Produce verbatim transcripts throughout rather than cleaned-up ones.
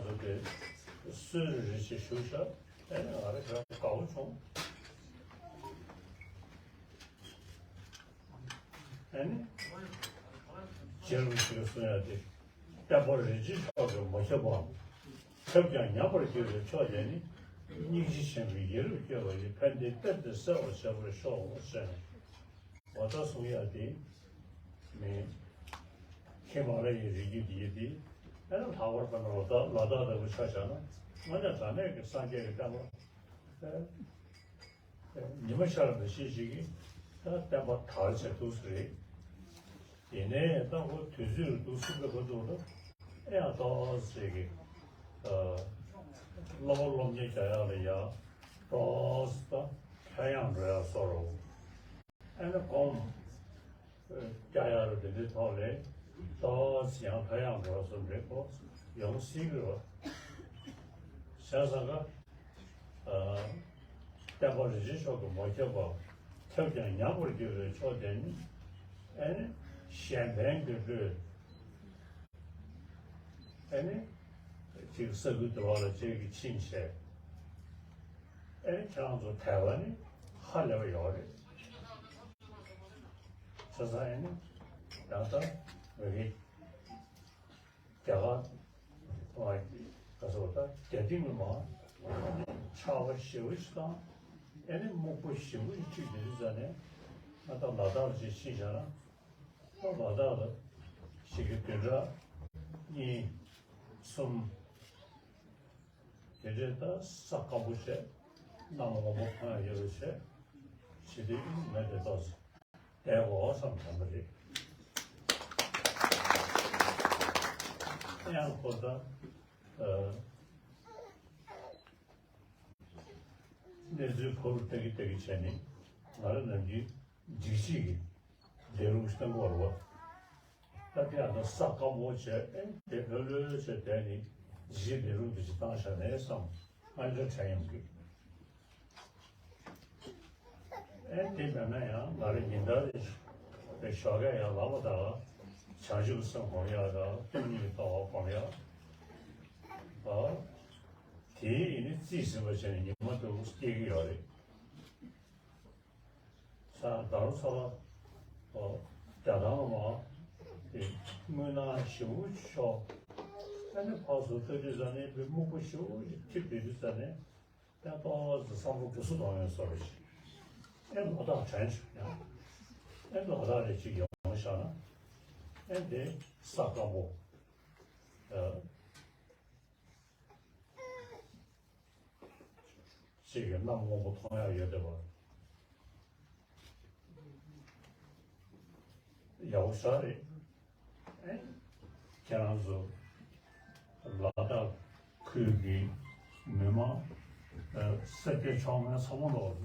ཚོ་དེ་གསོལ་རེ་རེ་བཞིན་ཞུ་ཤག་ཨེ་ནི་ང་རང་དགའ་པོ་བྱུང་། ཨེ་ནི། རྗེ་རིན་པོ་ཆེས་གསུང་ཡ་དེ། བསྟན་པ་རིན་ཆེན་མཆོག་གིས་མ་ཁྱབ་པའམ། ཁྱབ་ཀྱང་ཉམས་པར་འགྱུར་བའི་ཕྱོགས་དེ་ནི། སྙིང་རྗེ་ཆེན་པོས་ཡིད་རབ་བསྐྱོད་པ་ཡི་ཕན་བདེའི་གཏེར་དེ་གསལ་བར་བྱེད་པར་ཤོག་ཟེར་ནས། འོ་ད་གསུང་ཡ་དེ་མེད། ཧི་མ་ལ་ཡའི་རི་རྒྱུད་འདི་ཡི་དེ་ཨེ་ལྷག་པར་དཔེར་ན་ལ་དྭགས་ལ་དྭགས་ལྟ་བུ་ཆ་བཞག་ན་དངོས་གནས་དྲང་གནས་ཀྱི་སངས་རྒྱས་ཀྱི་བསྟན་པ་ཨེ། ཉི་མ་ཤར་བ་ཞིག་ཅིག་གིས་ད་བསྟན་པ་དར་བྱས་འདུག་ས་རེད། ཡིན་ནའི་ད་ཁོ་དུས་ཚོད་འདུག་སེ་འདུག་ག་འདུག་ན་ཨེ་ཡང་ཏོག་ཙམ་གྱི་ཨ་སློབ་པ་སློབ་གཉེར་རྒྱག་ཡག་ལ་ཡང་ཏོག་ཙམ་ད་ཕན་ཡག་འགྲོ་ཡག་བཟོ་འདྲ་བོ། ཨ་ནི་གོང་རྒྱག་ཡག་རུ་དེ་འདྲའི་ཐོག་ལས་ཏོག་ཙམ་ཡང་ཕན་ཡག་འགྲོ་བཟོ་འདྲ་བོ་ཡོང་སྲིད་ཀྱི་རེད་བ། བྱས་ཙང་ཀ་ཨ་བསྟན་པ་རིན་ཆེན་མཆོག་གིས་མ་ཁྱབ་པ། ཁྱབ་ཀྱང་ཉམས་པར་འགྱུར་བའི་ཕྱོགས་དེ་ནི། ཨེ་ནི་གཞན་ཕན་གྱི་བློས། ཨེ་ནི་ཅིག་ས་ཁུལ་དེ་བ་ལ་ཅིག་གི་ཕྱིན་བྱས། ཨེ་ནི་ཁྱེད་རང་ཚོ་དད་པ་ནི་ཧ་ལས་པ་ཡོད་རེད། བྱས་ཙང་ཨེ་ནི་ད་ལྟ་བོད་ཀྱི་རྒྱ་གར་བ་ག་ཚོད་ད་རྒྱ་ཏིང་ལ་མ་ཆར་པ་ཞེ་པོ་ཞིག་དང་ཨེ་ནི་སྨུག་པ་ཞེ་པོ་ཞིག་འཁྲིགས་བསྡད་དུས་ཙ་ནས་ང་ད་ལ་དྭགས་ལ་ཅིག་ཕྱིན་བཞག་ན་ད་ལ་དྭགས་ལ་ཞིག་གི་བདུན་ཕྲག་གཉིས་གསུམ་དེ་འདྲའི་ད་ས་སྐམ་པོ་བྱས་གནམ་སྔོན་པོ་མཐོང་ཡག་ཡོད་པ་བྱས་བྱེད་དུས་མེད་དེ་ཏོག་ཙམ། བསྡད་དགོས་བསམ་དྲན་པ་རེད། ཡང་ཁོ་ད་ཨ་གནས་ཚུལ་ཕོ་རུ་ལྟ་གི་ལྟ་གི་བྱས་ནས་ང་རང་ནམ་རྒྱུན་འཇིགས་བྱེད་ཀྱི་ལས་རུང་ཞིག་བཏང་གི་ཡོད་རེད་བ། ད་དེ་ཡང་ད་ས་སྐམ་པོ་བྱས་ཨེ་དེ་ལྷོད་ལྷོད་བྱས་བསྡད་ནས་འཇིགས་བྱེད་ལས་རུང་དེ་ཅིག་བཏང་བཞག་ནས་བསམ་ང་འདྲ་དྲན་ཡོང་གི། ཨེ་དེ་མེད་ན་ཡང་ང་རང་ཉིན་ལྟར་རེ་ཞོགས་ཀས་ཡར་ལངས་པ་དང་བྱང་ཆུབ་སེམས་སྒོམ་ཡག་དང་སྟོང་ཉིད་ལྟ་བ་སྒོམ་ཡག་ཨ་དེའི་ཡིན་ནི་རྩིས་ཟིན་པ་བྱས་ནས་ཉི་མ་དྲུག་སྐྱེལ་གྱི་ཡོད་རེད། ས་ད་རུང་ཚ་བ་ཨོ་རྒྱ་ཐང་ལ་མ་དེ་དངོས་སྣང་ཞེ་པོ་ཤོར། ཨ་ནི་ཕར་ཚུར་ལྟ་དུས་ཙ་ནས་དཔེ་སྨུག་པ་ཞེ་པོ་ཞིག་འཁྲིགས་བསྡད་དུས་ཙ་ནས། ཡང་ཏོག་ཙམ་བསམ་བློ་འགྲོ་སོ་གཏོང་ཡོང་བཟོ་འདྲ་ཞིག་ཨེ་ལོ་ཏོག་དྲན་བྱུང་ཡང་། ཨེ་ལོ་ཏོག་རེ་ཅིག་ཡོང་བཞག་ན། ཨེ་འདི་ས་སྐམ་པོ། ཨ་ཅིག་གི་གནམ་སྔོན་པོ་མཐོང་ཡག་ཡོད་བསྡད་པ། ཡག་པོ་ཞེ་དྲག་རེད། ཨེ། ཁྱེད་རང་ཚོ་ལ་དྭགས་ཁུལ་གྱི་མི་མང་ཨ་སེར་སྐྱ་ཕྱོགས་མང་ཚང་མ་ལོག་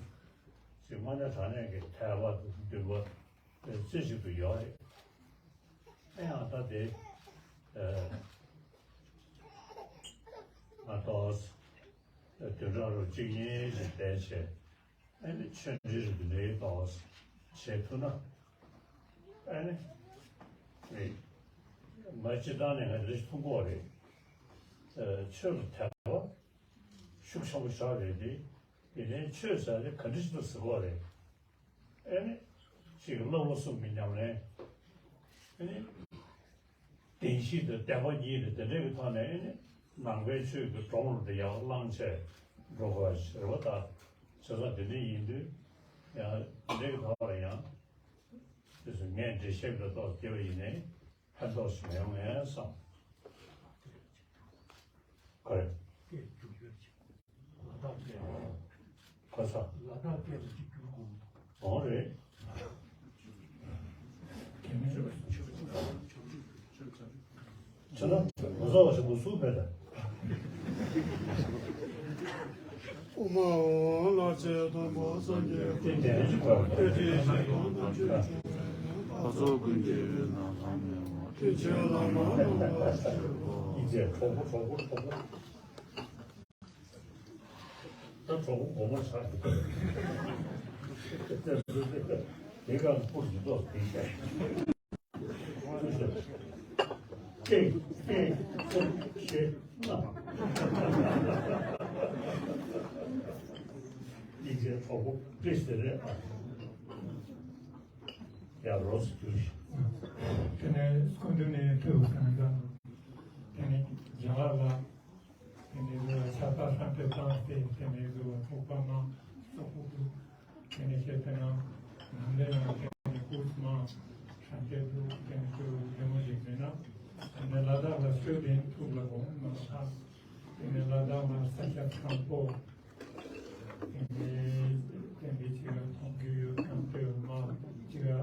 ཅིག་དངོས་གནས་དྲང་གནས་ཀྱི་དད་པ་འདུན་པ་རྩེ་གཅིག་ཏུ་ཡོད་རེད། ཨེ་ཡང་ད་དེ་ཨ་ང་ཏོག་བདུན་ཕྲག་རུ་གཅིག་གཉིས་ཤིག་བསྡད་བྱས། ཨ་ནི་ཆོས་འབྲེལ་རིགས་ཀྱི་ལས་དང་བྱེད་ཐུབ་ན། ཨ་ནི་རེད། མ་སྤྱིར་བཏང་ནས་ང་འདི་འདྲ་ཞིག་མཐོང་གི་ཡོད་རེད། ཨ་ཆོས་ལ་དད་པ་ཤུགས་ཆེན་པོ་ཞིག་རེད་དེ། དེ་ནས་ཆོས་ཟེར་དེ་ག་འདྲ་ཞིག་ཏུ་ཟེར་གི་ཡོད་རེད། ཨ་ནི་ཅིག་བསླབ་པ་གསུམ་གྱི་ཉམས་ལེན། ཨ་ནི། བདེན་བཞི་དང་བདེན་པ་གཉིས་དང་དེ་འདྲ་གི་ཐོག་ནས་ཨེ་ནི་ནང་པའི་ཆོས་ཀྱི་སྒྲོམ་རུ་དེ་ཡར་བསླངས་བྱས་འགྲོ་དགོས་ཞེས་པ་དང་བྱས་ཙང་དེ་འདྲ་ཡིན་དུས་ཡང་དེ་འདྲ་གི་ཐོག་ལ་ཡང་དེ་ཚོ་ངས་འགྲེལ་བཤད་འདྲ་ཏོག་བརྒྱབ་པ་ཡིན་ནའི་ཕན་ཐོགས་ཤིག་མི་ཡོང་ངས་བསམ། ག་རེ། ལ་དྭགས་སྐད། ག་ས། ལ་དྭགས་སྐད་ལ་གཅིག་གྱུར་དགོས། འོ་རེད། ཁྱེད་རང་ལ་ས་བ་ཞིག་མུ་སུ་ཕེ་ད། ཨོཾ་ཨཱཿཧཱུྃ་ལ་ཕྱི་དང་པོ་སངས་རྒྱས་ཀྱི་ཏེ་ཏེ་ཞིག་གོ། ཏེ་ཏེ་ཞིག་གོ། ཨ་ཚོགས་ཀུན་གྱི་ནང་ལྷང་མེད་པ། ཏེ་ཆོས་ལ་མ་རུངས་པ་ཞིག་གོ། ཨི་ཙེ་གྲོགས་པོ་གྲོགས་པོ་གྲོགས་པོ། ད་གྲོགས་པོ་སྒོ་མོ་ཆག་གི་འདུག་དེ་གང་སྤུར་གྱི་ཏོག་དེ་བཤད། གཅིག་གཅིག་གསུམ་བཞི་ལྔ། སྙིང་རྗེ་གྲོགས་པོ་བཀྲ་ཤིས་བདེ་ལེགས། ཡ་རོགས་སུ་གྱུར་ཞིག་དེ་ནས་སྐུ་མདུན་ནས་ཐོས་པ་དང་འདྲ། དེ་ནས་རྒྱ་གར་ལ། དེ་ནས་བཟོ་བ་ཆར་པ་ཧྲམ་པའི་བཏང་སྟེ། དེ་ནས་བཟོ་བ་ཐུག་པ་མ་སོག་པོ་འདུག་དེ་ནས་བཤད་པའི་ནང་ནང་ལས་ནང་དེ་ནས་ཀུས་མ་ཧྲམ་པའི་འདུག་དེ་ནས་བཟོ་བ་རྒྱུ་མ་ཞིག་མེད་ན། དེ་ནས་ལ་དྭགས་ལ་སྐྱོད་དེ་ཐུག་ལ་དགོངས་མ་ཧ། དེ་ནས་ལ་དྭགས་ལ་ས་ཆ་དྲང་པོ། དེ་ནས་དེ་འདྲའི་ཅིག་ལ་མཐོང་རྒྱུ་ཡོད་ཙང་དེ་མ་ཅིག་ལ་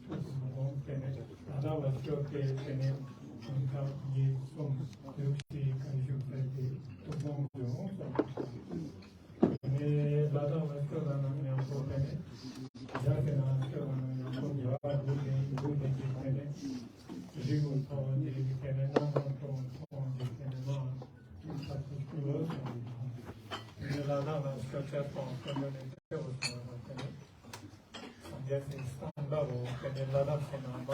ཐུག་མ་དགོངས། དེ་ནས་ལ་དྭགས་ལ་སྐྱོད་དེ། དེ་ནས་ཉིན་གང་གཉིས་གསུམ་དྲུག་ཅིག་གར་བཞུགས་ཚར་ཏེ་ཐུག་དགོངས་བྱུང་སོང་། དེ་ནས་ལ་དྭགས་ལ་སྐྱོད་ལ་ནང་མཉམ་པོ། དེ་ནས་རྒྱ་དེ་ནང་སྐྱོད་ལ་ནང་མཉམ་པོ། རྒྱ་བ་དགུ་ལྡན་དགུ་ལྡན་གྱི་དེ་ནས་རི་མོ་མཐོང་བ་དེ་དེ་ནས་གནམ་གང་མཐོང་མཐོང་གི་དེ་ནས་མ་ཐུག་ཚར་ཏེ་སྐྱོད་ལ་སོང་། དེ་ནས་ལ་དྭགས་ལ་སྐྱོད་ཚར་སོང་། སྐྱོད་ལ་ནས་སྐྱོད་སོང་བ་དེ་ནས། སངས་རྒྱས་སི་བསྟན་པ་འོ། དེ་ནས་ལ་དྭགས་སི་ནང་མ་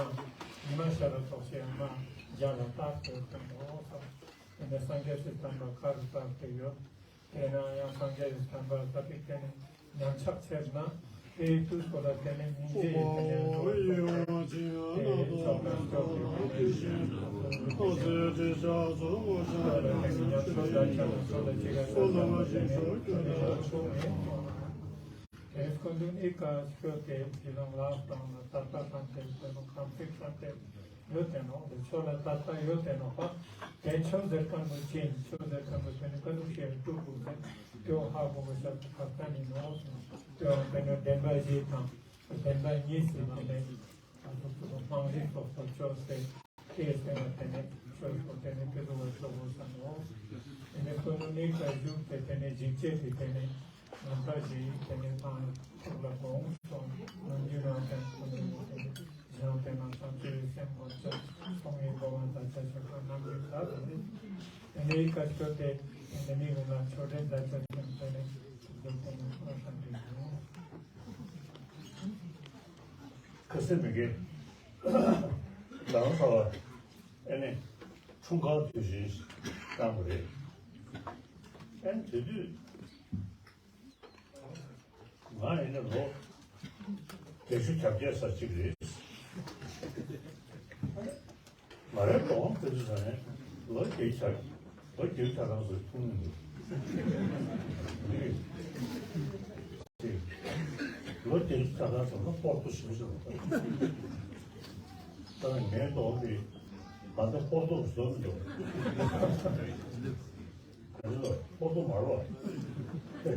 ཉི་མ་ཤར་ར་ཐོག་ཆེ་མ་རྒྱ་ལ་བཏགས་ཏེ་བསྟན་པ་འོ་ས། དེ་ནས་སངས་རྒྱས་སི་བསྟན་པ་ག་རུ་བཏགས་ཏེ་ཡོད། དེ་ན་ཡང་སངས་རྒྱས་སི་བསྟན་པ་ས་ཏིག་དེ་ནས་ཉམས་ཆག་ཆེར་ན་དེའི་དུས་སུ་ལ་དེ་ནས་སྙིང་རྗེ་ཡི་དེ་ནས་འགྲོ་བའི་ཐོག་ཏུ་དེ་ཕྱོགས་ལ་ཕྱོགས་ཀྱི་དེ་ནས་དེ་ལ་དེ་ནས་ཉམས་ཆག་ད་ཆག་ན་ཚོ་ལ་ཅི་ག་ས་ཆ་ལ་དེ་ནས་དེ་ནས་ཚོགས་ནས། དེ་སྐུ་མདུན་ཨི་ཀ་ཤོད་དེ་དེ་རང་ལག་སྟོང་ལ་ད་ལྟ་ཐམས་ཅད་དེ་ལ་ཁམས་ཚིག་ཐམས་ཅད་ཡོད་དེ་ནོ། དེ་ཆོས་ལ་ད་ལྟ་ཡོད་དེ་ནོ་པ། དེ་ཆོས་ཟེར་མཁན་པོ་ཅན། ཆོས་ཟེར་མཁན་པོ་དེ་ནི་ཀ་ནུ་ཤེས་སྤྲུལ་སྐུ་ཟེར་དེའོ་ཧ་གོ་གོ་ཤ་ཁ་ཁ་ནི་ནོ། དེའོ་དེ་ནི་བདེན་པ་བཞི་དང་བདེན་པ་གཉིས་ཟེར་དེ་ནི་ཨ་ཐུག་ཐུག་སྨྲ་བརྗོད་སོགས་པ་ཆོས་ཟེར། དེ་ཟེར་བ་དེ་ནི་ཆོས་སོགས་དེ་ནི་དེ་ཚོ་བ་ཆོས་པོ་ཟེར་ནོ། དེ་ནི་ཀ་ནུ་ནི་ཀ་བཞུགས་ཏེ་དེ་ནི་འཇིགས་བྱེད་དེ་དེ་ནི། ནམ་མཁའ་བཞི་ཡི་དེ་ནས་ཐང་ཐུག་ལ་དགོངས་སོ། ནམ་རྒྱུན་ནང་བསྟན་ཁོ་ནས་ནི་དེ་ནས་གཞན་དེ་ན་བསམ་ཚུལ་སེམས་ངོ་ཚ་སོང་ངེ་གོ་བ་ད་ཆ་ཆ་ཁ་ནམ་རྒྱུན་ད་དེ་ནས་དེ་ནས་བཀའ་ཆོས་དེ་དེ་ནས་མི་ངོ་ན་ཆོས་དྲན་ད་ཆ་སེམས་དེ་ནས་ཐུག་ལ་དེ་ནས་ཁོ་ན་བསམ་དྲན་དེ་ཁ་སེམས་མི་དགེ་ལང་ཚ་བ་ཨེ་ནས་འཁྲུངས་སྐར་དུས་ཆེན་བཏང་བ་རེད། ཨེ་ནས་དེ་དུས། ང་ཡིན་ན་ལོ་བརྒྱད་ཅུ་གྱ་བརྒྱད་ཙམ་ཅིག་རེད། ང་རའི་གདོང་དེ་ཚོ་ཟ་ནས་ལོ་བརྒྱད་ཅུ་གྱ་ལོ་བརྒྱད་ཅུ་གྱ་གྲངས་སུ་མཐོང་མི་འདུག་ལོ་བརྒྱད་ཅུ་གྱ་གྲངས་སུ་ལ་སྤོར་ཏོ་ཞིག་བཟོ། ད་ངའི་གདོང་དེ་ང་ཚོ་སྤོར་ཏོ་བཟོ་མི་འདུག་ཁོ་ཚོ་མར་བ། དེ་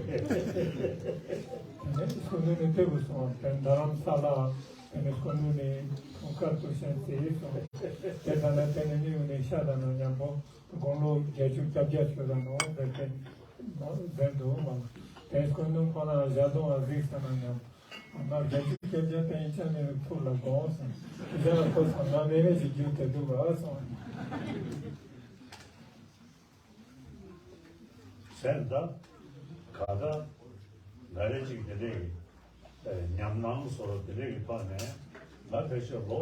ནས་སྐུ་མདུན་ནས་ལྟེ་བུ་སོང་བ་དེ་རྡ་རམ་ས་ལ། དེ་ནས་སྐུ་མདུན་ནས་འཁྲུངས་སྐར་དུས་ཆེན་བརྩི་སོང་། དེ་ལྟར་ན་དེ་ནས་མི་ཡོང་ནས་ཤ་དང་ནང་མཉམ་པོ་དགུང་ལོ་བརྒྱད་ཅུ་གྱ་བརྒྱད་ཆོད་ལ་ནོ་བས་དེ་མ་བས་འདུག་མ། དེ་སྐུ་མདུན་ཁོ་ན་ཞག་དུང་བ་གཟིགས་ས་ན་མཉམ་ང་བརྒྱད་ཅུ་གྱ་བརྒྱད་དེ་ཡིན་ཆ་ནས་ཐུགས་ལ་དགོངས་སོང་། དེ་ལ་ཁོ་ཚང་མ་མེད་མེད་ཅིག་རྒྱུ་དེ་འདུག་ག་སོང་། སེམས་ད་ག་ད་ང་རེ་གཅིག་དེ་འདྲས་ཀྱི་ཉམས་སྣང་བཟོ་རོགས་དེ་འདྲས་ཀྱི་ཐོག་ནས་ང་ཕལ་ཆེར་ལོ་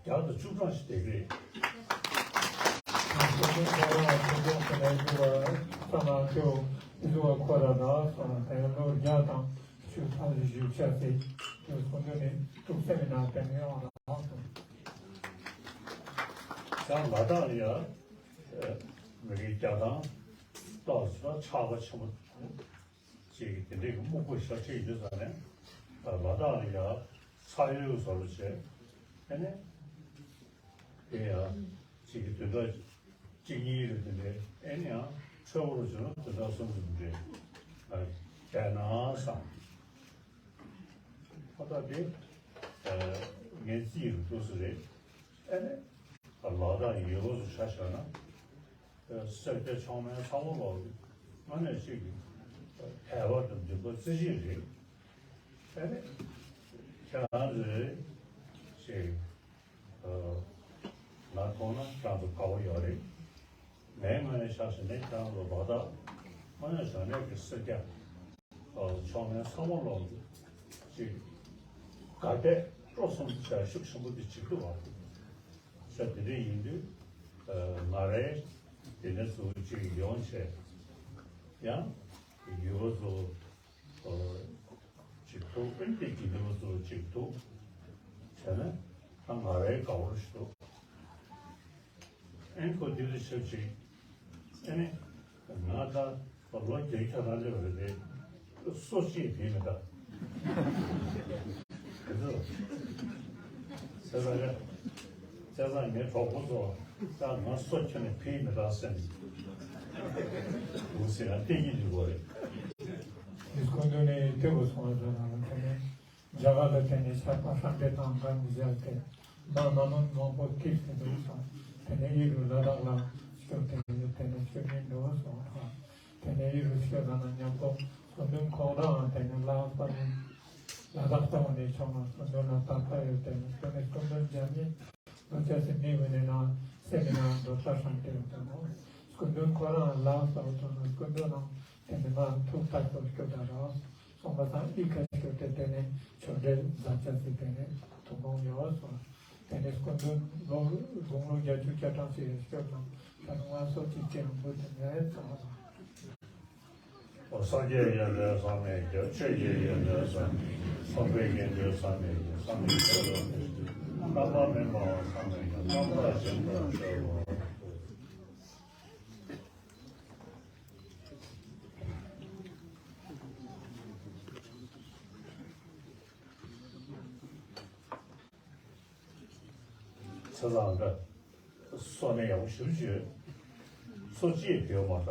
བརྒྱ་དང་བཅུ་གྲངས་ཤིག་བསྡད་ཀྱི་རེད། ཁོ་རང་ཁོ་ཚོ་ཁོ་ནས་འདུག་བ་ས་མ་ཐེའུ་འདུག་བ་ཁོ་ར་ན་སོང་དེ་ལོ་བརྒྱ་དང་བཅུ་ཐམ་བཞི་བཅུ་ཆ་ཚེ་དེ་ཁོ་ཚོ་ནས་ཐུགས་སེམས་ནང་དེ་ནས་ཡོང་ར་སོང་། ས་ལ་དྭགས་ལ་ཡ། མི་རིགས་རྒྱ་དང་ཏོག་ཙམ་ཆགས་པ་ཆེན་པོ་ཅིག་དེ་འདྲའི་སྨུག་པོ་ཞེ་དྲག་ཡོད་ས་ནས་ལ་དྭགས་ལ་ཡ་ས་གཡོས་བཟོ་འདྲ་བྱས་ཨ་ནི་དེ་ཡ་ཅིག་གི་བདུན་ཕྲག་གཅིག་གཉིས་རེ་དེ་འདྲའི་ཨ་ནི་ཡང་འཕྲོད་པོ་རུ་བྱུང་ན་བདུན་ཕྲག་གསུམ་རེ་འདྲ་བསྡད་ན་བསམ། ཁོ་ཐག་དེ་ངའི་རྩིས་རུ་འདུག་སེ་རེད། ཨ་ནི་ལ་དྭགས་ཡུལ་ལུགས་སུ་ཆ་བཞག་ན་སེར་སྐྱ་མཆོག་དམན་ཚང་མ་ལོག་དངོས་གནས་ཅིག་གི་དད་པ་དང་འདུན་པ་རྩེ་གཅིག་རེད། ཨ་ནི་ཁྱེད་རང་ཚོས་ཅིག་ང་མཐོང་ན་ཁྱེད་རང་ཚོ་དགའ་པོ་ཡོད་རེད། ངའི་ངོས་ནས་ཆ་བཞག་ན་ཁྱེད་རང་ཚོ་ལ་དྭགས་དངོས་གནས་དྲང་གནས་ཀྱི་སེར་སྐྱ་མཆོག་དམན་ཚང་མ་ལོག་ཅིག་དགའ་དད་སྤྲོ་གསུམ་བྱ་ཤུགས་ཆེན་པོ་འདི་བྱེད་ཀྱི་འདུག་བ། ས་དེ་འདྲ་ཡིན་དུས་ང་རའི་ དེ་ནས་ཚུར་ཅིག་ཡོང་བྱས། ཡང་ཡུལ་བ་ཚོ་ཅིག་ཐུག་ཨེ་དེ་དགེ་འདུན་པ་ཚོ་ཅིག་ཐུག་བྱས་ན་ད་ང་རའི་དགའ་བོ་ཞིག་འདུག་ཨེ་ཁོ་འདི་ལ་ཆབས་ཅིག་ཨེ་ནི་ང་ད་ལོ་བརྒྱད་ཁ་རང་ལས་བ་རེད་དེ་སོ་ཅིག་བེད་མི་ད། དེ་ཚོ་ཟེར་བ་རེད། བྱས་ཙང་ངའི་གྲོགས་པོ་ཚོ་ད་ང་སོ་ཁྱོན་ནས་ཕི་མི་རག་སེམས་འདུག་ཟེར་ན་བལྟས་ཀྱི་འདུག་གོ་རེད། དེ་སྐུ་མདུན་ནས་ལྟོས་པ་སོང་བ་ཚོ་ནང་ལ་དེ་ནས་རྒྱ་གར་ལ་དེ་ནས་ཆར་པ་ཧྲང་ཏེ་དང་འགའ་མི་བཞག་སྟེ་མ་མ་མ་མང་པོ་ཐིག་སྟེ་འདུག་སོང་། དེ་ནས་ཨི་རུ་ལ་དྭགས་ལ་སྐྱོད་དེ་ནས་དེ་ནས་སྐྱོད་མིན་འདུག་སོང་། དེ་ནས་ཨི་རུ་སྐྱོད་ལ་ན་མཉམ་པོ་སྐུ་མདུན་ཁོང་རང་དེ་ནས་ལ་དྭགས་ལ་དྭགས་ལྟ་བུ་ནས་བྱུང་བ་སྐུ་མདུན་ལ་ད་ལྟ་ཡོད་དེ་ནས་དེ་ནས་སྐུ་མདུན་རྒྱ་མི་ལོ་ཅག་སེ་མི་བུ་ནས་ན་སེ་མི་ན་འགྲོ་ལྟ་ཧྲང་ཏེ་ཡོད་དེ་ནོ། སྐུ་མདུན་ཁོ་རང་ལ་དྭགས་ལྟ་བུ་དང་སྐུ་མདུན་ནང་དེ་ནས་མ་ཐུག་ཐག་ཏུ་སྐྱོད་ད་ར། སོང་པ་དང་ཨི་ཁ་ཤོར་ཏེ་དེ་ནས་ཆོས་འབྲེལ་མཛད་བྱ་ཟིན་དེ་ནས་ཐུགས་དགོངས་ཡོད་སོང་། དེ་ནས་སྐུ་མདུན་ལོ་དགུང་ལོ་བརྒྱད་ཅུ་གྱ་གྲངས་ཤིག་སྐྱོད་དང་ད་ནུ་ང་སོ་གཅིག་ཅེས་ཡང་བུ་དེ་ངས་ཚང་མ་དང་། སངས་རྒྱས་ཡོན་ཏན་བསམ་མེད་ཀྱང་། ཆོས་ཀྱི་ཡོན་ཏན་བསམ་མེད་ཀྱང་། འཕགས་པའི་དགེ་འདུན་བསམ་མེད་ཀྱང་། བསམ་མེད་ཀྱང་རྣམ་པར་སྨིན་པ་བསམ་མེད་ཀྱང་། རྣམ་དག་ཞིང་དུ་སྤྱོད་པ། ཚེ་བཟང་འདྲ། སོ་ནས་ཡག་པོ་ཞུ་བྱོས། སོ་ཅེས་བེའུ་མ་ད།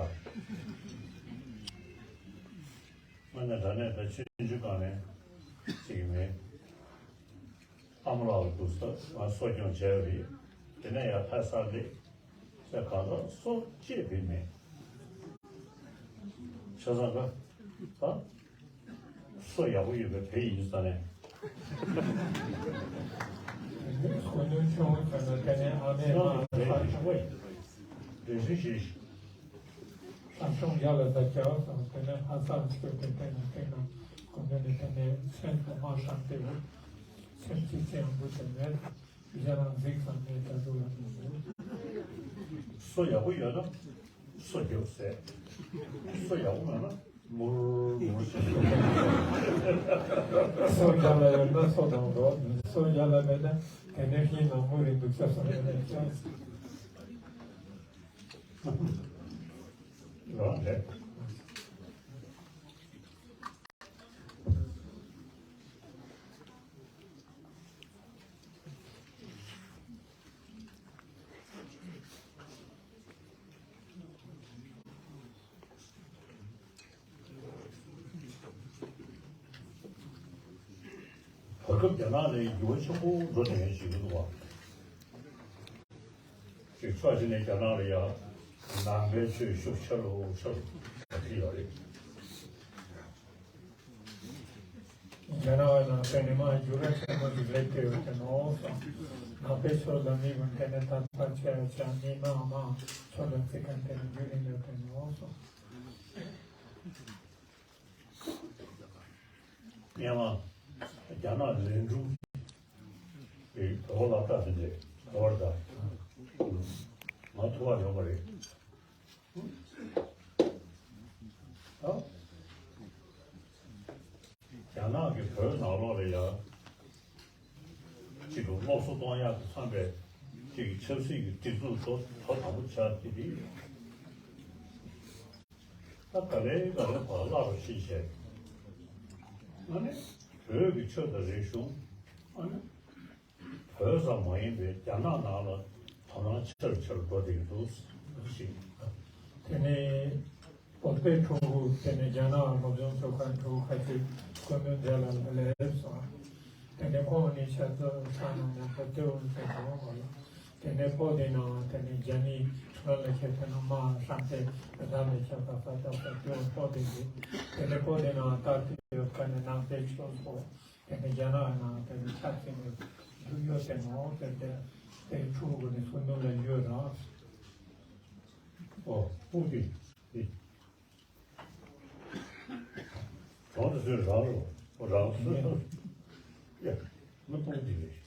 ང་ནས་ད་ནས་ད་ཆུང་ཆུང་གང་ནས་ཅིག་མེད། ཨ་མ་ལགས་འདུག་ས་ང་སོ་སྐྱོང་བྱས་པ་རེད། དེ་ནས་ཡར་ཐལ་ས་ལེ། ཟེར་གང་ཟག་སོ་ཅེས་བེ་མེད། ཆ་ཚང་ག་ད། སོ་ཡག་པོ་ཡོད་པའི་བེ་ཡིན་ས་ནས། སྐུ་མདུན་ཆུང་ངུ་ཚོ་ནི་དེ་ནས་ཨ་མའི་ཁང་ནང་ལ་ཕར་ཆུང་བས། འདྲེ་སྲིན་ཞིག་ལྷ་སྲུང་ཡ་ལ་ད་རྒྱ་བ་སོང་དེ་ནས་ཧ་སང་ཆོས་དེ་དེ་ནས་དེ་ནས་སྐུ་མདུན་ནས་དེ་ནས་མཚན་དུ་མ་བསམ་སྟེ་འོ། སེམས་ཀྱི་སྤྱན་འབུ་དེ་མེད། གཞན་རང་གཟིགས་སམ་མེད་ད་དུ་ལ་མི་འདུག་སོ་ཡག་པོ་ཡོད་ན་སོ་རྒྱོབ་ཟེར། སོ་ཡག་པོ་མེད་ན་མུར་མུར་བྱེད། སོ་རྒྱ་ལ་ཡོད་ན་སོ་དང་འགྲོ། སོ་རྒྱ་ལ་མེད་ན་དེ་ནས་ཧིན་ནང་མུར་རིང་འདུག་ས་སོ་ཡོད་ན་ཅང་། རང་རེད། བར་སྐབས་རྒྱ་ནག་ནས་འགྱུར་བ་ཆེན་པོ་འགྲོ་བསྡད་མཁན་ཞིག་འདུག་བ། ཅིག་ཕྱོགས་གཅིག་ནས་རྒྱ་ནག་ལ་ཡང་ནང་པའི་ཆོས་ཤུགས་ཆེ་རུ་ཆེ་རུ་འགྲོ་གི་ཡོད་རེད། རྒྱ་ནག་པའི་ནང་བསྟན་ནི་མ་འགྱུར་བ་ཆེན་པོ་ཞིག་སླེབས་ཀྱི་ཡོད་དེ་ནོ་སོང་། ནང་པའི་ཕྱོགས་ལ་མི་ཀུན་དེ་ནས་ད་ལྟ་ཆེ་བ་ཆེ་མི་མང་མང་ཕྱོགས་ལ་བརྩི་མཁན་དེ་ནས་འགྱུར་ཡིན་ཡོད་དེ་ནོ་སོང་། སྔོན་མ་རྒྱ་ནག་ལན་ཀྲུང་གི་བོད་པ་སློབ་གྲྭ་དེ་འདྲས་བོད་པ་དང་མ་ཐུག་པ་ཡོད་པ་རེད། ཨ། རྒྱ་ནག་གིས་བོད་ནང་ལོགས་ལ་ཡ་གཅིག་གི་སློབ་གསོ་གཏོང་ཡག་དང་འཚམས་པའི་གཅིག་གི་ཆབ་སྲིད་ཀྱི་སྒྲིག་འཛུགས་ཐོག་ཐོག་དང་པོ་ཆགས་ཀྱི་རེད། ད་ག་ལེ་ག་ལེ་བར་བརླག་རུ་ཕྱིན་བྱས། ཨ་ནི་བོད་ཀྱི་ཆོས་དང་རིག་གཞུང་། ཨ་ནི་བོད་ཙམ་མ་ཡིན་པའི་རྒྱ་ནག་ནང་ལ་དོ་སྣང་ཆེ་རུ་ཆེ་རུ་འགྲོ་བསྡད་ཀྱི་འདུག་ཞེས། དེ་ནས་བོད་པའི་ཕྲུ་གུ་དེ་ནས་རྒྱ་ནག་སློབ་སྦྱོང་ཚོགས་ཁང་ཕྲུ་གུ་ཁ་ཅིག་སྐུ་མདུན་མཇལ་ལ་སླེབས་སོང་། དེ་ནས་ཁོང་ནི་ཤར་ཕྱོགས་ས་ནང་ནས་བོད་དེ་འོང་ཟེར་གོ་མ་ལ། དེ་ནས་པོ་དེ་ནང་དེ་ནས་རྒྱ་མི་ཁྲོན་ལ་ཁྱེར་ཏེ་ན་མ་ཧྲང་ཏེ་བདག་མེད་ཁྱབ་པ་ས་ཏོག་ས་དེ་འོང་པོ་དེ་གི། དེ་ནས་པོ་དེ་ནང་ལྟ་དུས་ཡོད་ཁ་ནས་ནང་པའི་ཆོས་སོགས་དེ་ནས་རྒྱ་ནག་ནང་དེ་ནས་ཆ་ཚིག་ནས་འདུག་ཡོད་དེ་ནོ་ཟེར་ཏེ་དེ་ཕྲུ་གུ་ནས་སུ་ནུ་ལ་ཡོད་རང་། ཨོ་པོ་དེ་དེ། གྲོང་དུ་ཚོས་རང་རོ་རང་སོ་སོ། ཡ། མི་སྤུན་གཅིག་རེད།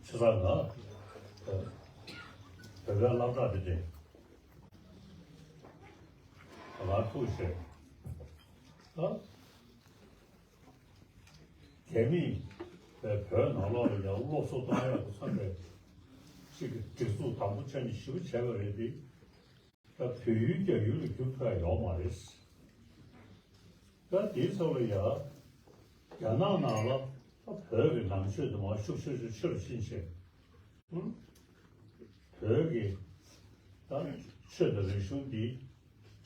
ཆ་ཚང་ང་བོད་པའི་སློབ་གྲྭ་འདི་དེ་ང་ཐུགས་ཆེ། ཨ། རྒྱ་མིས་བོད་ནང་ལོགས་ལ་ཡང་སློབ་གསོ་གཏོང་ཡག་གི་བསམ་པའི་ཅིག་གི་སྒྲིག་འཛུགས་དང་པོ་ཆ་ནས་ཞིབ་བྱས་པ་རེད་དེ། ད་བོད་ཡུལ་རྒྱ་ཡུལ་ལ་འགྱུར་ཐུབ་ཡག་ཡོད་མ་རེད། ད་དེའི་ཚབ་ལ་ཡ། རྒྱ་ནག་ནང་ལ་ད་བོད་ཀྱི་ནང་ཆོས་དེ་མར་ཤུགས་ཆེ་ཆེ་ཆེ་རུ་ཕྱིན་བྱས། ཧུམ། བོད་ཀྱི་ད་ཆོས་དང་རིག་གཞུང་འདི་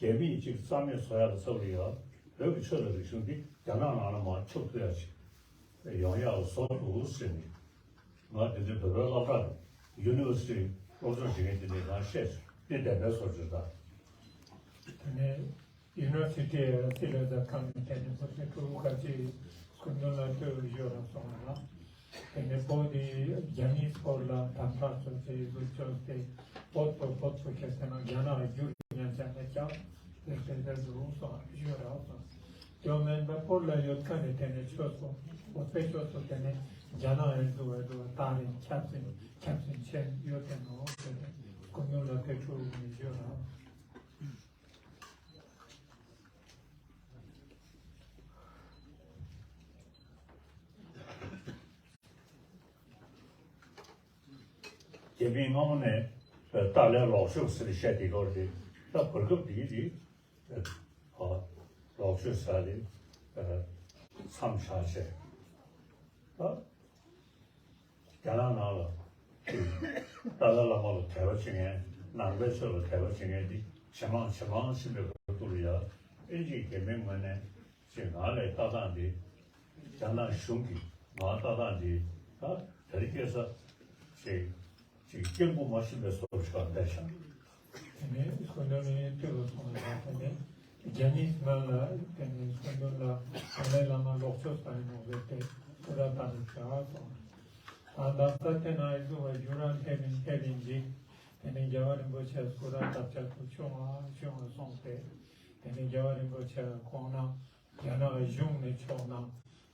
རྒྱ་མིས་ཅིག་རྩ་མེད་བཟོ་ཡག་གི་ཚབ་ལ་ཡ། བོད་ཀྱི་ཆོས་དང་རིག་གཞུང་འདི་རྒྱ་ནག་ནང་ལ་མར་ཁྱབ་ཐུབ་ཡག་ཅིག་ཡོང་ཡག་བཟོ་ཐུབ་ཟེར་ནས། ང་དེ་འདྲའི་བོད་པའི་སློབ་གྲྭ་ཡུ་ནི་ཝར་སི་ཊི་སློབ་སྦྱོང་བྱེད་མཁན་དེ་འདྲས་ང་བཤད་བྱུང་། དེ་བདེན་པའི་བཟོ་བཅོས་དང་། དེ་ནས་ཡུ་ནི་ཝར་སི་ཊི་སི་ལ་ཟ་ཁང་ནས་དེ་ནས་ཁོ་ཚོའི་ཕྲུ་གུ་ཁ་ཅིག་སྐུ་མདུན་ལ་ལྟོས་ཡོད་ར་སོང་ལ། དེ་ནས་བོད་དེ་རྒྱ་མིས་བོད་ལ་དམ་དྲག་བཟོ་བྱས་བཟོ་བཅོས་ཏེ་བོད་པོ་བོད་པོ་ཁྱེར་ཏེ་ན་རྒྱ་ནག་བསྒྱུར་ཉན་ཆ་ལ་ཀྱང་དེ་དེ་དེ་རུ་སོང་ཡོད་ར་སོང་། དེ་མིན་པ་བོད་ལ་ཡོད་མཁན་ནི་དེ་ནི་ཆོས་སོ། བོད་པའི་ཆོས་སོ་དེ་ནི་རྒྱ་ནག་ཡིན་འདུག་བས་འདུག་ད་རིང་ཁྱབ་ཚིན་ཁྱབ་ཚིན་ཆེན་ཡོད་དེ་ནོ་དེ་ནི་སྐུ་མདུན་ལ་དེ་ཁྲུ་ནི་ཡོད་ར། རྒྱ་མིས་སྔ་མོ་ནས་ཏཱ་ལའི་ལོག་སྤྱོད་ཟེར་བཤད་དེ་ལོར་དེ་ད་བར་སྐབས་དེའི་རིགས། ཨ། ལོག་སྤྱོད་ཟེར་ལེ། ཨ། མཚམས་བཞག་བྱས། ཨ། རྒྱ་ནག་ནང་ལ་ཏཱ་ལའི་བླ་མ་ལ་དད་པ་བྱེད་མཁན། ནང་པའི་ཆོས་ལ་དད་པ་བྱེད་མཁན་འདི་ཇེ་མང་ཇེ་མང་ཕྱིན་པའི་བར་དུ་ལ་ཡ། ཨིན་ཇིའི་རྒྱལ་མིའི་ངོས་ནས་ཅིག་ང་ལ་ལྟ་སྟངས་འདི། རྒྱ་ནག་གཞུང་གིས་ང་ལྟ་སྟངས་འདི་ད་དེ་རིང་ཁ་སང་ཅིག་ཅིག་སྐྱེ་དགུ་མ་ཤི་བའི་བཟོ་ཞིག་ལ་བསྡད་ཤག་དེ་ནས་སྐུ་མདུན་ནས་ལྟོས་པ་སོང་བ་དང་། དེ་ནས་རྒྱ་མིས་ང་ལ་དེ་ནས་སྐུ་མདུན་ལ་ཏཱ་ལའི་བླ་མ་ལོག་སྤྱོད་བཏང་ཡོད་རེད་དེ་སྐུ་ར་བཏང་ནས་བྱ་སོང་། ད་ད་ལྟ་དེ་ན་ཨི་ཟུ་བ་ཡུ་ར་ཐེ་རིན་ཐེ་རིན་གྱིས་དེ་ནས་རྒྱལ་བ་རིན་པོ་ཆེ་སྐུ་ར་བཏབ་བྱ་དུ་ཆུང་བ་ཆུང་བ་སོང་སྟེ། དེ་ནས་རྒྱལ་བ་རིན་པོ་ཆེ་ཁོང་ན་རྒྱ་ནག་གཞུང་ནས་ཕྱོགས་ན་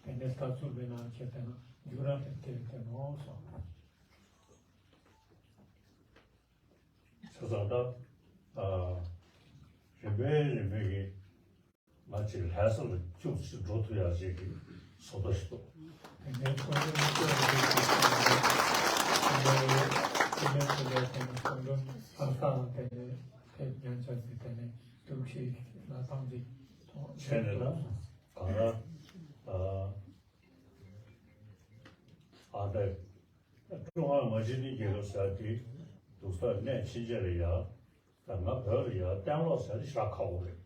དེ་ནས་ལྟ་ཚུལ་བས་ན་ཁྱེད་དེ་ན་ཡུ་ར་ཐེ་ཐེ་དེ་ནོ་སོང་། བྱས་ཙང་ད། ཨ། རིམ་པས་རིམ་པས་ཀྱིས་ང་ཅིག་ལྷ་ས་ལ་ཅུང་ཟད་འགྲོ་ཐུབ་ཡག་ཅིག་གི་བཟོ་ལྟ་ཞིག་འདུག་དེ་ནས་ཁོང་ཚོ་མི་སྐྱོ་བ་རེད་ཟེར་གྱི་འདུག་དེ་ནས་དེ་ནས་དེ་ནས་ཁོང་ཚོ་ལྷ་ས་ལ་དེ་ནས་ཕེབས་ཉན་ཆ་ཟིག་དེ་ནས་ཐུགས་ཤིག་ལ་ཐང་ཅིག་ཐོག་བྱས་ནས་ད་གང་ལྟར། ཨ། ཨ་འདྲ། ཀྲུང་ཧྭ་མི་དམངས་སྤྱི་མཐུན་རྒྱལ་ཁབ་ཟེར་དེ་འདུག་ས་གནས་ཕྱིན་ཆད་ལ་ཡ། ད་ང་བོད་ལ་ཡ་གཏན་སློབ་ཟེར་དེ་ཞེ་དྲག་ཁག་པོ་རེད།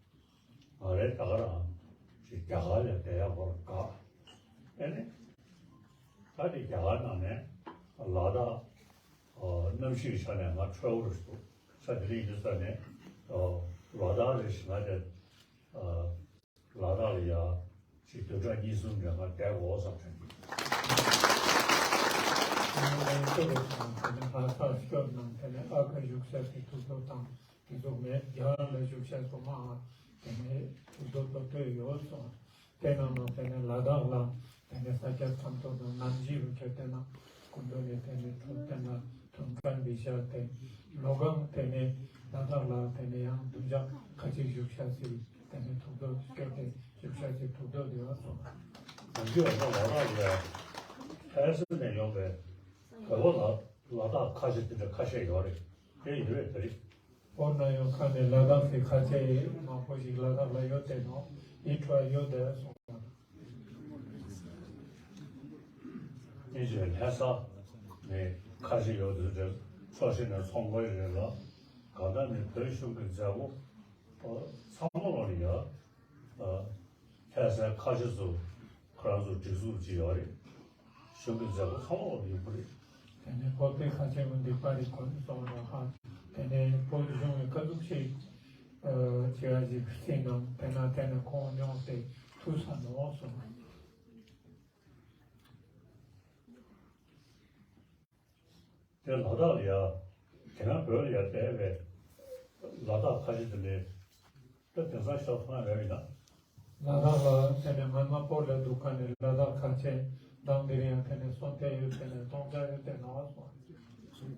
ང་རའི་ད་ག་རང་ཅིག་རྒྱ་གར་ལ་བསྡད་ཡག་པོ་ལ་དགའ། ཨེ་ནི། ད་དེ་རྒྱ་གར་ནང་ནས་ལ་དྭགས། ཨ། གནམ་གཤིས་ཀྱི་ཆ་ནས་ང་འཕྲོད་པོ་རེད་འདུག་ས་དེ་རིང་ཡིན་ས་ནས། ཨ། ལ་དྭགས་རེད་ཞེ་ང་དེ། ཨ། ལ་དྭགས་ལ་ཡ་ཅིག་བདུན་ཕྲག་གཉིས་གསུམ་རིང་ང་བསྡད་དགོས་བསམ་དྲན་གྱི། ལྷ་ས་སྐྱོད་ནང་དེ་ནས་ཨ་ཁུ་བཞུགས་ས་དེ་ཐུགས་སྤྲོ་དང་དེ་ཚོ་མེད། རྒྱ་གར་ལ་བཞུགས་ས་ཚོ་མ་དེ་ནས་ཐུགས་སྤྲོ་ཏོག་ཏོ་ཡོད་སོང་། དེ་ནང་ནང་དེ་ནས་ལ་དྭགས་ལ་དེ་ནས་ས་སྐྱ་ཁྲོམ་ཐོག་དང་ནམ་གཞི་རུ་ཁྱེར་དེ་ན་སྐུ་མདུན་ནས་དེ་ནས་ཐུགས་བསྟན་ལ་ཐུགས་བསྟན་འདི་བཞག་སྟེ་ལོ་གང་དེ་ནས་ལ་དྭགས་ལ་དེ་ནས་ཡང་བདུན་ཕྲག་ཁ་ཅིག་བཞུགས་ཤག་ཟེར། དེ་ནས་ཐུགས་སྤྲོ་སྐྱོར་ཏེ་བཞུགས་ཤག་ཅིག་ཐུགས་སྤྲོ་དེ་བ་སོང་། ནམ་རྒྱུན་ང་ཚོ་ལ་དྭགས་ལ་ལྷ་ས་ནས་ཡོང་བའི་བོད་པ་ལ་ལ་དྭགས་ཁ་ཤས་དེ་འདྲ་ཁ་ཤས་ཡོད་རེད། དེ་ཡོད་རེད་དེ་རེད། བོད་ནང་ཡོང་ཁ་ནས་ལ་དྭགས་སི་ཁ་ཆེ་མང་པོ་ཞིག་ལ་དྭགས་ལ་ཡོད་དེ་ནོ། ཡིད་འཕྲོག་ཡོད་དེ་སོང་། ཨིན་ཇི་ལྷ་ས་ནས་ཁ་ཤས་ཡོད་དེ་རེད། ཕྱོགས་ཞིག་ནས་ཚོང་དཔོན་རེད་ལ། གང་ལྟར་ནས་བོད་གཞུང་གི་མཛད་སྒོ་ཚང་མ་ལ་ཡ། ལྷ་སའི་ཁ་ཆེ་ཚོ་ཁོ་རང་ཚོ་སྒྲིག་འཛུགས་ཅིག་ཡོད་རེད། གཞུང་གི་མཛད་སྒོ་ཚང་མ་ལ་ཡོད་པ་རེད། དེ་ནས་བོད་པའི་ཁ་ཆེ་མི་འདི་པར་རིས་ཁོ་ཚོ་ལ་ཧ། དེ་ནས་བོད་གཞུང་གི་ཀ་ཟུག་ཞིག་ཨ། བྱེད་ཡ་ཞིག་སྲིད་ནང་དེ་ན་དེ་ནས་ཁོང་མྱོང་སྟེ་ཐུགས་ས་ནོར་སོང་། དེ་ལ་དྭགས་ལ་ཡ། དེ་ན་བོད་ལ་ཡ་བསྡད་པའི་ལ་དྭགས་ཁ་ཆེ་དེ་ལས། ད་དེང་སང་ཤོག་ཐོག་ན་རེ་བས་ན། ལ་དྭགས་ལ་དེ་ནས་སྔོན་མ་བོད་ལ་འདུག་ག་ནས་ལ་དྭགས་ཁ་ཆེ་ མདང་དེ་རིང་ཡང་དེ་ནས་སོ་ཐལ་ཡོད་དེ་ནས་སྟོང་ཆ་ཡོད་དེ་ནང་བ་སོང་།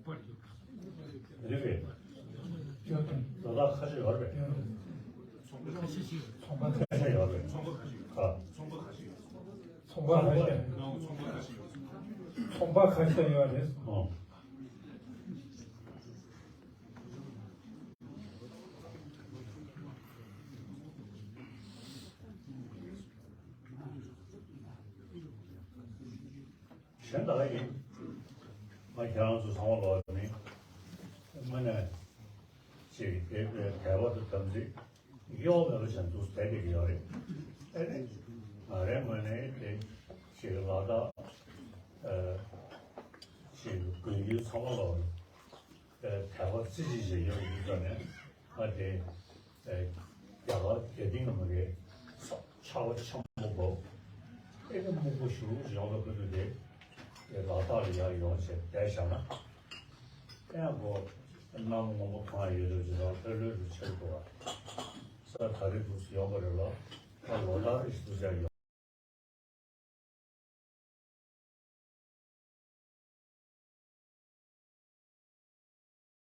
རེད་པས། ཡོད་དེ། ལོ་ལྟར་ཁ་ཤས་ཡོད་རེད་པས། ཡོད་རེད། ཚོང་པ་ཁ་ཤས་ཡོད་རེད། ཨ། ཚོང་པ་ཁ་ཤས། ཚོང་པ་ཁ་ཤས་ཡོད་རེད། ཨོ། གཞན་དག་ཡིན། ང་ཁྱེད་རང་ཚོ་ཚང་མ་ལོག་ནི། དངོས་གནས་ཅིག་དེ་དད་པ་དང་དམ་ཚིག་གཡོ་མེད་པ་ཅན་འདུག་བསྡད་བསྡད་ཀྱི་ཡོད་རེད། ཨེ་རེད། ང་རའི་ངོས་ནས་དེ་ཅིག་ལ་དྭགས་ཅིག་དགོན་ཡུལ་ཚང་མ་ལོག་དད་པ་རྩེ་གཅིག་བྱེད་ཡོད་ཡིན་ཙང་ནས་ང་དེ། རྒྱ་གར་རྒྱ་ཏིང་ངེ་མ་རེད། ཆར་པ་ཆེན་པོ་འབབ། ཨེ་ནི་སྨུག་པོ་ཞུ་ཡོང་ལ་ཁུ་ཐུ་དེ། ལ་དྭགས་ལ་ཡར་ཡོང་བྱས་བསྡད་བཞག་ན། ཨེ་ཡང་གོ། གནམ་སྔོན་པོ་གང་ཡོད་དུ་ཇི་ལྟར་ལྷོད་ལྷོད་དུ་ཆེར་འགྲོ་བ། ས་ད་རེས་འདུག་སེ་ཡོང་པ་རེད་ལ། ད་ལོ་ལྟར་རེ་ཞིག་འདུག་སེ་ཡོང་།